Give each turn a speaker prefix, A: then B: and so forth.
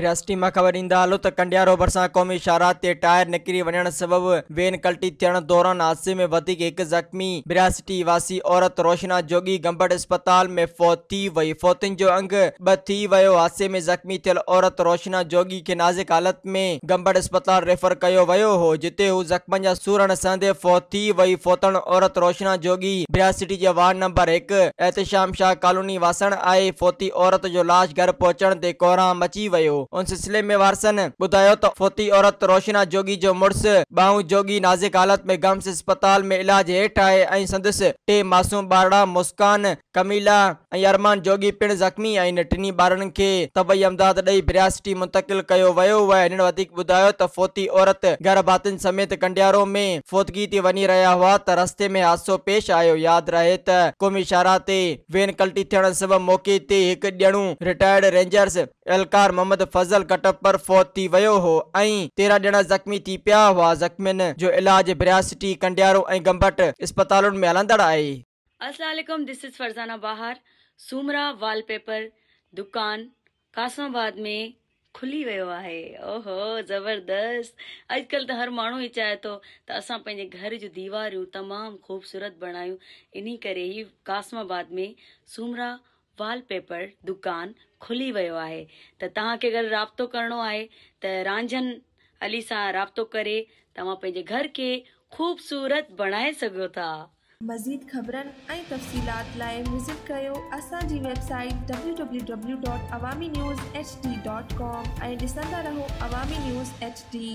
A: ڀرياسٽي مان خبر ڏيندا هلون ته ڪنڊيارو ڀرسان قومي شاهراهه تي ٽائر نڪري وڃڻ سبب وين ڪلٽي ٿيڻ دوران حادثي ۾ وڌيڪ هڪ زخمي ڀرياسٽي واسي عورت روشنا جوڳي گمبٽ اسپتال ۾ فوت ٿي وئي فوتين جو انگ ٻه ٿي ويو حادثي ۾ زخمي ٿيل عورت روشنا جوڳي کي نازڪ حالت ۾ گمبٽ اسپتال ريفر ڪيو ويو هو جتي هو زخمن جا سور نه سهندي فوت ٿي وئي فوتڻ عورت روشنا جوڳي ڀرياسٽي جي وارڊ نمبر هڪ احتشام شاهه ڪالوني واسڻ آهي فوتي عورت جو لاش گهر پهچڻ تي ڪهرام مچي ويو. ان سلسلي ۾ وارثن ٻڌايو ته فوتي عورت روشنا جوڳي جو مڙس ٻانهون جوڳي نازڪ حالت ۾ گمس اسپتال ۾ علاج هيٺ آهي ۽ سندس ٽي معصوم ٻارڙا مسڪان، ڪميلا ۽ ارمان جوڳي پڻ زخمي آهن. ٽنهي ٻارڙن کي طبي امداد ڏئي ڀرياسٽي منتقل ڪيو ويو آهي. هنن وڌيڪ ٻڌايو ته فوتي عورت گهر ڀاتين سميت ڪنڊيارو ۾ فوتگي تي وڃي رهيا هئا ته رستي ۾ حادثو پيش آيو. ياد رهي ته قومي شاهراهه تي وين ڪلٽي ٿيڻ سبب موقعي تي هڪ ڄڻو رٽائرڊ رينجرز اهلڪار محمد فضل ڪٽپر فوت ٿي ويو هو ۽ 13 ڄڻا زخمي ٿي پيا هئا، زخمين جو علاج ڀرياسٽي، ڪنڊيارو ۽ گمبٽ اسپتالن ۾ هلندڙ آهي.
B: السلام عليڪم this is Farzana Bahar Soomra wallpaper دڪان قاسم آباد ۾ کلي ويو آهي اوهو زبردست اڄڪلهه ته هر ماڻهو ئي چاهي ٿو ته اسان پنهنجي گهر جون ديواريون تمام خوبصورت بڻايون انهي ڪري هي قاسم آباد ۾ سومرا وال پيپر دڪان کلي ويو آهي ته توهان کي اگر رابطو ڪرڻو آهي ته رانجهن علي سان رابطو ڪري توهان پنهنجي گهر کي خوبصورت بڻائي سگهو ٿا.
C: مزيد خبرن ۽ تفصيلات لاء وزٽ ڪريو اسان جي website W W W dot Awami news H D dot com ۽ ڏسندا رهو عوامي نيوز ايڇ ڊي.